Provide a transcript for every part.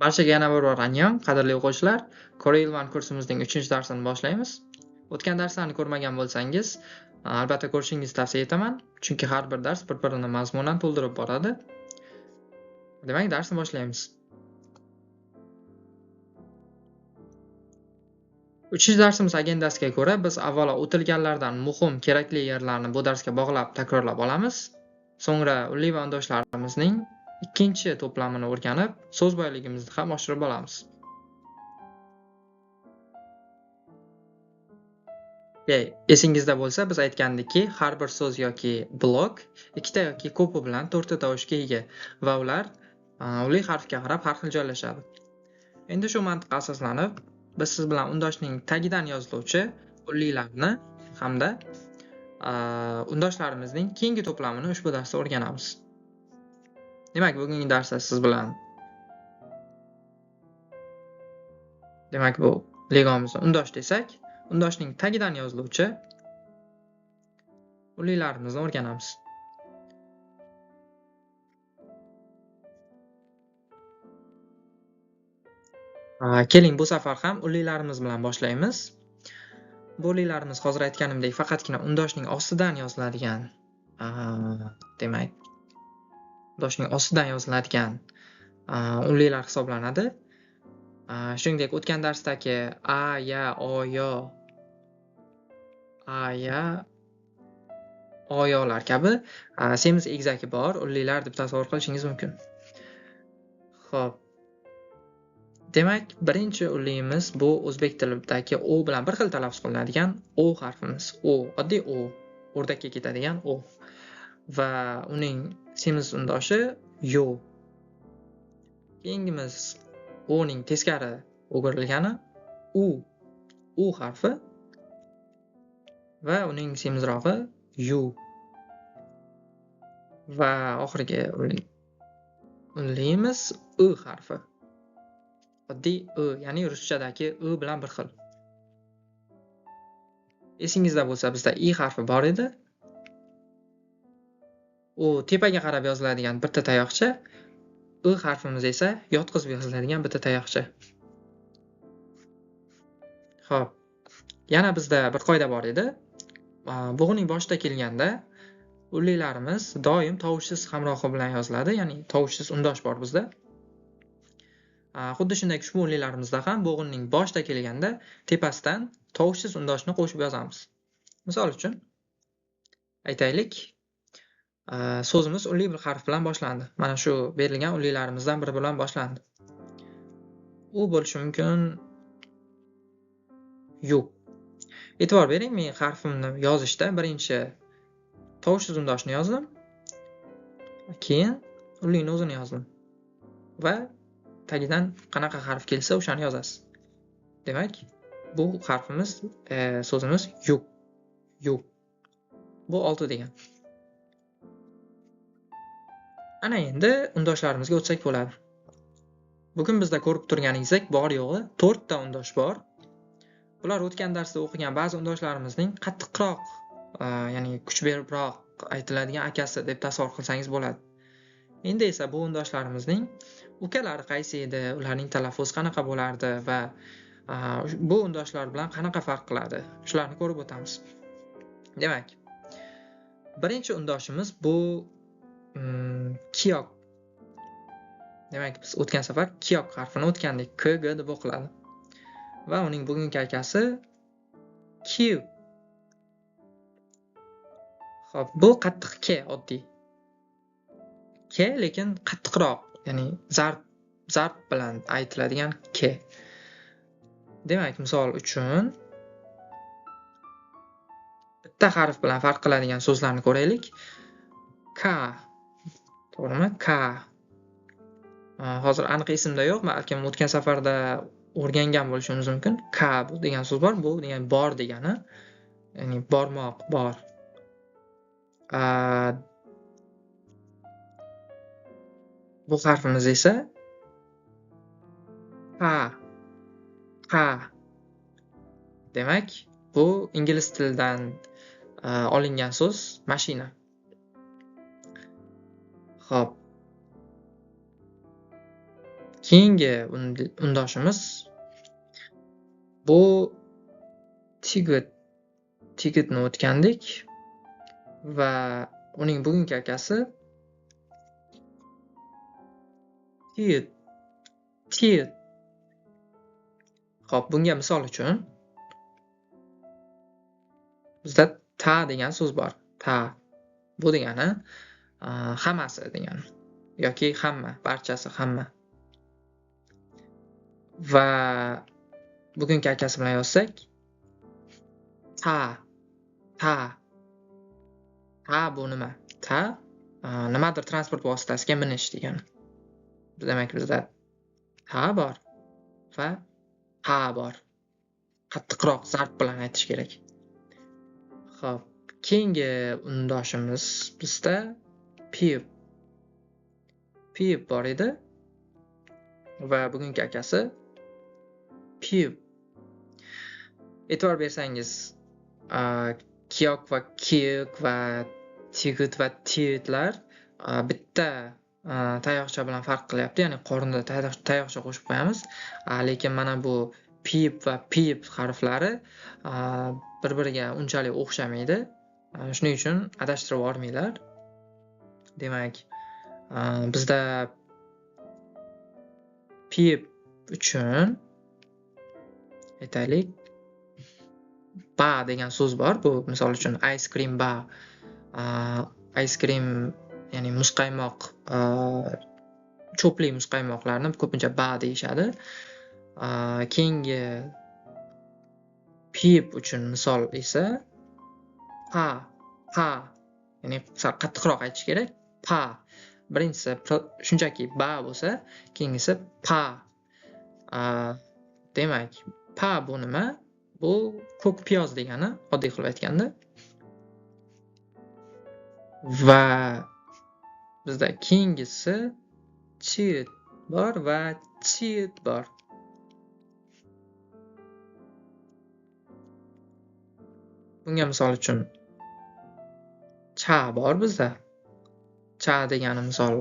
Barchaga yana bir bor annyeong, qadrli o'quvchilar. Koreil One kursimizning 3-darsini boshlaymiz. O'tgan darslarni ko'rmagan bo'lsangiz, albatta ko'rishingizni tavsiya etaman, chunki har bir dars bir-birini mazmunan to'ldirib boradi. Demak, darsni boshlaymiz. 3-darsimiz agendasiga ko'ra biz avvalo o'tilganlardan muhim, kerakli yerlarni bu darsga bog'lab takrorlab olamiz. So'ngra unli va undoshlarimizning ikkinchi to'plamini o'rganib, so'z boyligimizni ham oshirib olamiz. Esingizda bo'lsa, biz aytgandikki, har bir so'z yoki blok ikkita yoki ko'pi bilan to'rtta tovushga ega va ular unli harfga qarab har xil joylashadi. Endi shu mantiqqa asoslanib, biz siz bilan undoshning tagidan yoziluvchi unlilarni hamda undoshlarimizning keyingi to'plamini ushbu darsda o'rganamiz. Demak, bugungi darsda siz bilan bu legomimizni undosh desak, undoshning tagidan yoziluvchi unlilarimizni o'rganamiz. Keling, bu safar ham unlilarimiz bilan boshlaymiz. Bu unlilarimiz hozir aytganimdek faqatgina undoshning ostidan yoziladigan, demak, undoshning ostidan yoziladigan unlilar hisoblanadi. Shuningdek, o'tgan darsdagi a, ya, o, yo, a, ya, o, yolar kabi semiz egizaki bor unlilar deb tasavvur qilishingiz mumkin. Xo'p. Demak, birinchi unlimiz bu o'zbek tilidagi o bilan bir xil talaffuz qilinadigan o harfimiz. O, oddiy o, o'rdakka ketadigan o. Va uning semiz undoshi yo. Keyingimiz o ning teskari o'girilgani u, u harfi va uning semizrog'i yu. Va oxirgi unlimiz i harfi. Oddiy i, ya'ni ruschadagi i bilan bir xil. Esingizda bo'lsa, bizda i harfi bor edi. U tepaga qarab yoziladigan bitta tayoqcha, i harfimiz esa yotqizib yoziladigan bitta tayoqcha. Xo'p. Yana bizda bir qoida bor edi. Bo'g'inning boshida kelganda unlilarimiz doim tovushsiz hamrohi bilan yoziladi, ya'ni tovushsiz undosh bor bizda. Xuddi shunday ushbu unlilarimizda ham bo'g'inning boshida kelganda tepasidan tovushsiz undoshni qo'shib yozamiz. Misol uchun aytaylik, so'zimiz unli bir harf bilan boshlandi. Mana shu berilgan unlilarimizdan biri bilan boshlandi. U bo'lishi mumkin yu. E'tibor bering, men harfimni yozishda birinchi tovushsiz undoshni yozdim, keyin unlini o'zini yozdim va tagidan qanaqa harf kelsa o'shani yozasiz. Demak, bu harfimiz, so'zimiz yu. Yu. Bu 6 degan. Ana endi undoshlarimizga o'tsak bo'ladi. Bugun bizda ko'rib turganingizdek bor yo'g'i 4 ta undosh bor. Bular o'tgan darsda o'qigan ba'zi undoshlarimizning qattiqroq, ya'ni kuch beribroq aytiladigan akasi deb tasavvur qilsangiz bo'ladi. Endi esa bu undoshlarimizning ukalari qaysi edi, ularning talaffuzi qanaqa bo'lardi va bu undoshlar bilan qanaqa farq qiladi, shularni ko'rib o'tamiz. Demak, birinchi undoshimiz bu kiyok. Demak, biz o'tgan safar kiyok harfini o'tgandik, k, g deb o'qiladi. Va uning bugungi akasi q. Xo'p, bu qattiq k, oddiy k, lekin qattiqroq, ya'ni zarb bilan aytiladigan k. Demak, misol uchun bitta harf bilan farq qiladigan so'zlarni ko'raylik. K, to'g'rimi? K. Hozir aniq esimda yo'q, balkim o'tgan safarda o'rgangan bo'lishimiz mumkin. K degan so'z bor, bu degan bor degani, ya'ni bormoq, bor. Bu harfimiz esa ha, ha. Demak, bu ingliz tilidan olingan so'z mashina. Xo'p. Keyingi undoshimiz bu tigut. Tigitni o'tgandik va uning bugungi akasi tit. Tit. Xo'p, bunga misol uchun bizda ta degan so'z bor. Ta. Bu degani hammasi degani yoki hamma, barchasi, hamma. Va bugungi akasi bilan yozsak ta, ta. Ta bu nima? Ta nimadir transport vositasiga minish degani. Demak, bizda ta bor va ta bor. Qattiqroq zarb bilan aytish kerak. Xo'p, keyingi undoshimiz bizda pip. Pip bor edi va bugungi akasi pip. E'tibor bersangiz, kiyok va kiyik va tigut va titlar bitta tayoqcha bilan farq qilyapti, ya'ni qornida tayoqcha qo'shib qo'yamiz. Lekin mana bu pip va pip harflari bir-biriga unchalik o'xshamaydi. Shuning uchun adashtirib yubormanglar. Demak, bizda pip uchun aytaylik ba degan so'z bor. Bu misol uchun ice cream ba, ice cream ya'ni muzqaymoq, cho'pli muzqaymoqlarni ko'pincha ba deyishadi. Keyingi pip uchun misol esa pa, pa, ya'ni sal qattiqroq aytish kerak. Pa. Birinchisi shunchaki ba bo'lsa, keyingisi pa. Demak, pa bu nima? Bu ko'k piyoz degani, oddiy qilib aytganda. Va bizda keyingisi chit bor va chit bor. Bunga misol uchun cha bor bizda. Cha degani misol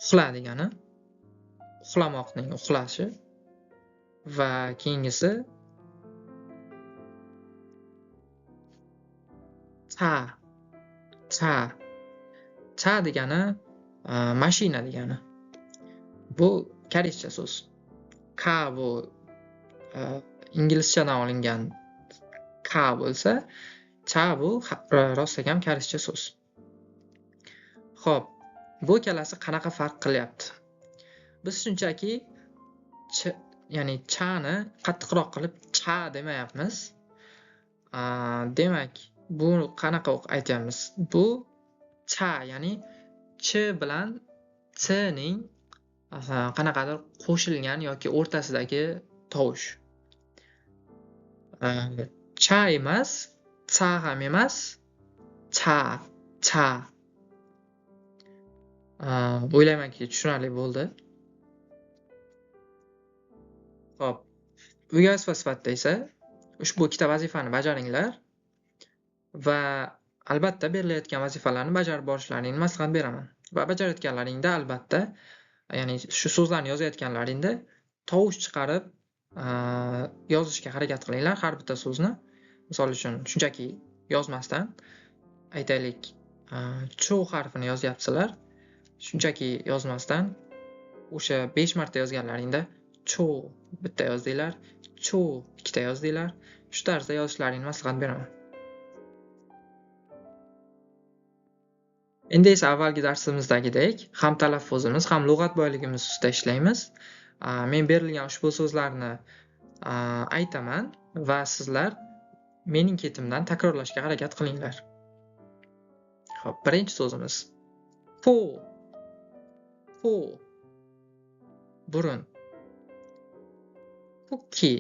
uxla degani, uxlamoqning uxlashi. Va keyingisi cha, cha. Cha degani mashina degani. Bu koreyscha so'z. Ka bu inglizchadan olingan ka bo'lsa, cha bu rostdan ham koreyscha so'z. Xo'p, bu ikkalasi qanaqa farq qilyapti? Biz shunchaki ch, ya'ni chani qattiqroq qilib cha demayapmiz. Demak, bu qanaqa aytyapmiz? Bu cha, ya'ni ch bilan c ning qanaqadir qo'shilgan yoki o'rtasidagi tovush. Cha emas, cha ham emas, cha, cha. O'ylaymanki tushunarli bo'ldi. Xo'p, uyga vazifa sifatida esa ushbu ikkita vazifani bajaringlar va albatta berilayotgan vazifalarni bajarib borishlaringni maslahat beraman. Va bajarayotganlaringda albatta, ya'ni shu so'zlarni yozayotganlaringda tovush chiqarib yozishga harakat qilinglar har bitta so'zni. Misol uchun shunchaki yozmasdan aytaylik, chu harfini yozyapsizlar, shunchaki yozmasdan o'sha 5 marta yozganlaringda chu bitta yozdinglar, chu ikkita yozdinglar. Shu tarzda yozishlaringni maslahat beraman. Endi esa avvalgi darsimizdagidek ham talaffuzimiz, ham lug'at boyligimiz ustida ishlaymiz. Men berilgan ushbu so'zlarni aytaman va sizlar mening ketimdan takrorlashga harakat qilinglar. Xo'p, birinchi so'zimiz po, po, burun. Cookie,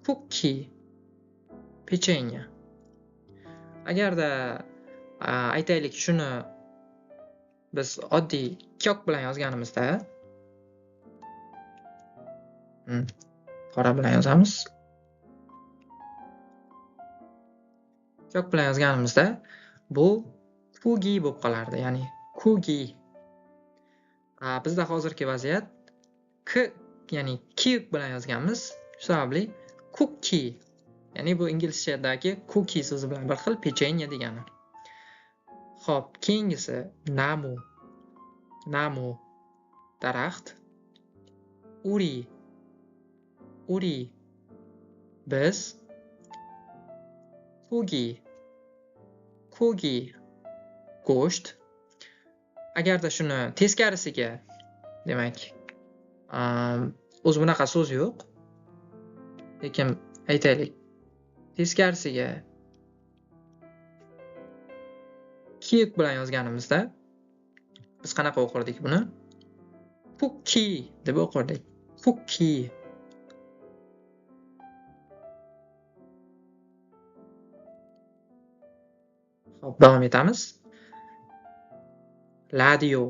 cookie, pechenya. Agarda aytaylik shuni biz oddiy kyok bilan yozganimizda, qora bilan yozamiz. Kyok bilan yozganimizda bu kugi bo'lib qolardi, ya'ni kugi. Bizda hozirgi vaziyat k, ya'ni k bilan yozganmiz. Shu sababli cookie, ya'ni bu inglizchadagi cookie so'zi bilan bir xil, pechenye degani. Xo'p, keyingisi namu. Namu daraxt. Uri. Uri biz. Kogi. Kogi go'sht. Agarda shuni teskarisiga, demak, o'zi bunaqa so'z yo'q, lekin aytaylik, teskarisiga kiyik bilan yozganimizda biz qanaqa o'qirdik buni? Cookie deb o'qirdik. Cookie. Xo'p, davom etamiz. Radio.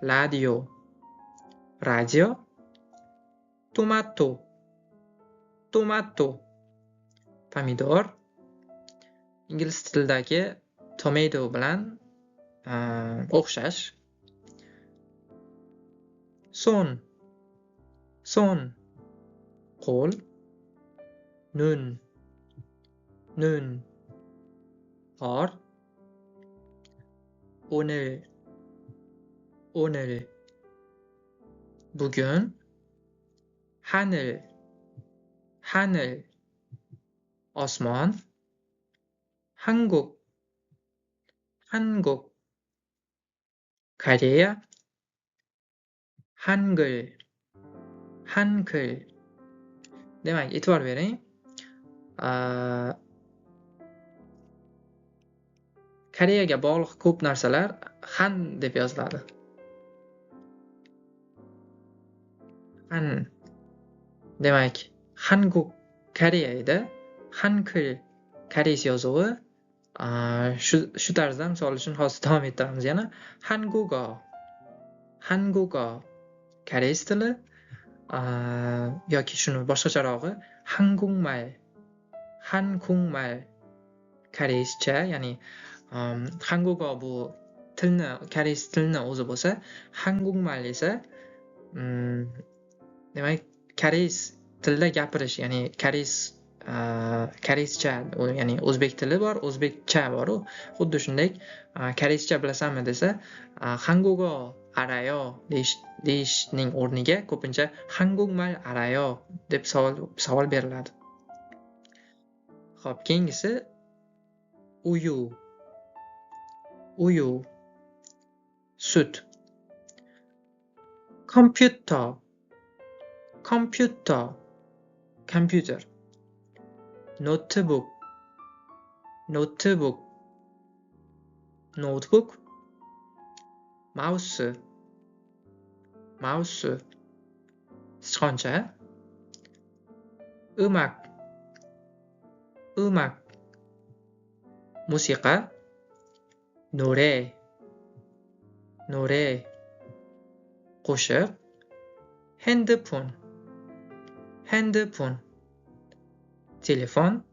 Radio. Radio. Tomato. Tomato. Pomidor. Ingliz tilidagi tomato bilan o'xshash. Son. Son. Qo'l. Nun. Nun. Qor. 오늘. 오늘. Bugun. 하늘. 하늘. Osmon. 한국. 한국. Koreya. Hangul. Hangul. Demak, e'tibor bering. Koreyaga bog'liq ko'p narsalar han deb yoziladi. Han. Demak, Hanguk Koreya edi. Hangul koreys yozuvi. Shu tarzda misol uchun hozir davom ettiramiz yana. Hangugo. Hangugo koreys tili, yoki shuni boshqacharog'i Hangungmal. Hangungmal koreyscha, ya'ni Hangugo bu tilni, koreys tilini o'zi bo'lsa, Hangungmal esa demak koreys tilida gapirish, ya'ni koreyscha, ya'ni o'zbek tili bor, o'zbekcha bor-u, xuddi shunday koreyscha bilasanmi desa, Hangugo arayo deyishning o'rniga ko'pincha Hangungmal arayo deb savol beriladi. Xo'p, keyingisi uyu. Uyu. Sut. Kompyuter. Kompyuter. Kompyuter. Notebook. Notebook. Notebook. Mouse. Mouse. Sichqoncha. 음악. 음악. Musiqa. 노래. 노래. Qo'shiq. 핸드폰. 핸드폰. Telefon.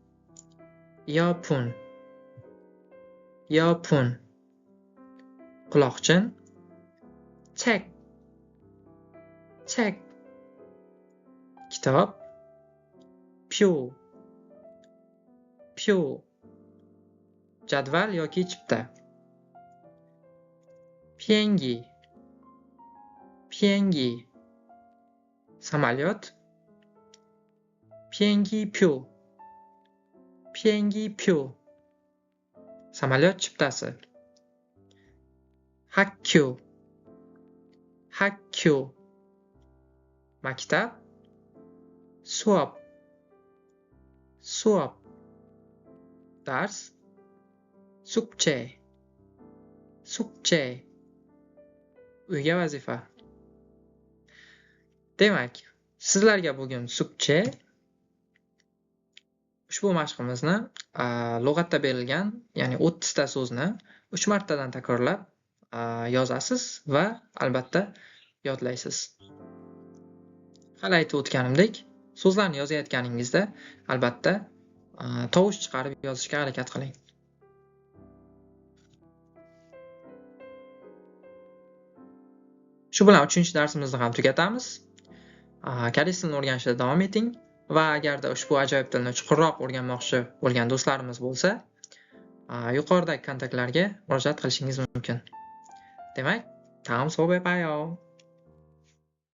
이어폰. 이어폰. Quloqchin. 책. 책. Kitob. 표. 표. Jadval yoki chipta. 비행기. 비행기. Samolyot. 비행기표. 비행기표. Samolyot chiptasi. 학교. 학교. Maktab. 수업. 수업. Dars. 숙제. 숙제. Uyga vazifa. Demak, sizlarga bugun 숙제 ushbu mashqimizni lug'atda berilgan, ya'ni 30 ta so'zni 3 martadan takrorlab yozasiz va albatta yodlaysiz. Hali aytib o'tganimdek, so'zlarni yozayotganingizda albatta tovush chiqarib yozishga harakat qiling. Shu bilan 3-darsimizni ham tugatamiz. Koreys tilini o'rganishda davom eting va agarda ushbu ajoyib tilni chuqurroq o'rganmoqchi bo'lgan do'stlarimiz bo'lsa, yuqoridagi kontaktlarga murojaat qilishingiz mumkin. Demak, 다음 수업에 봐요.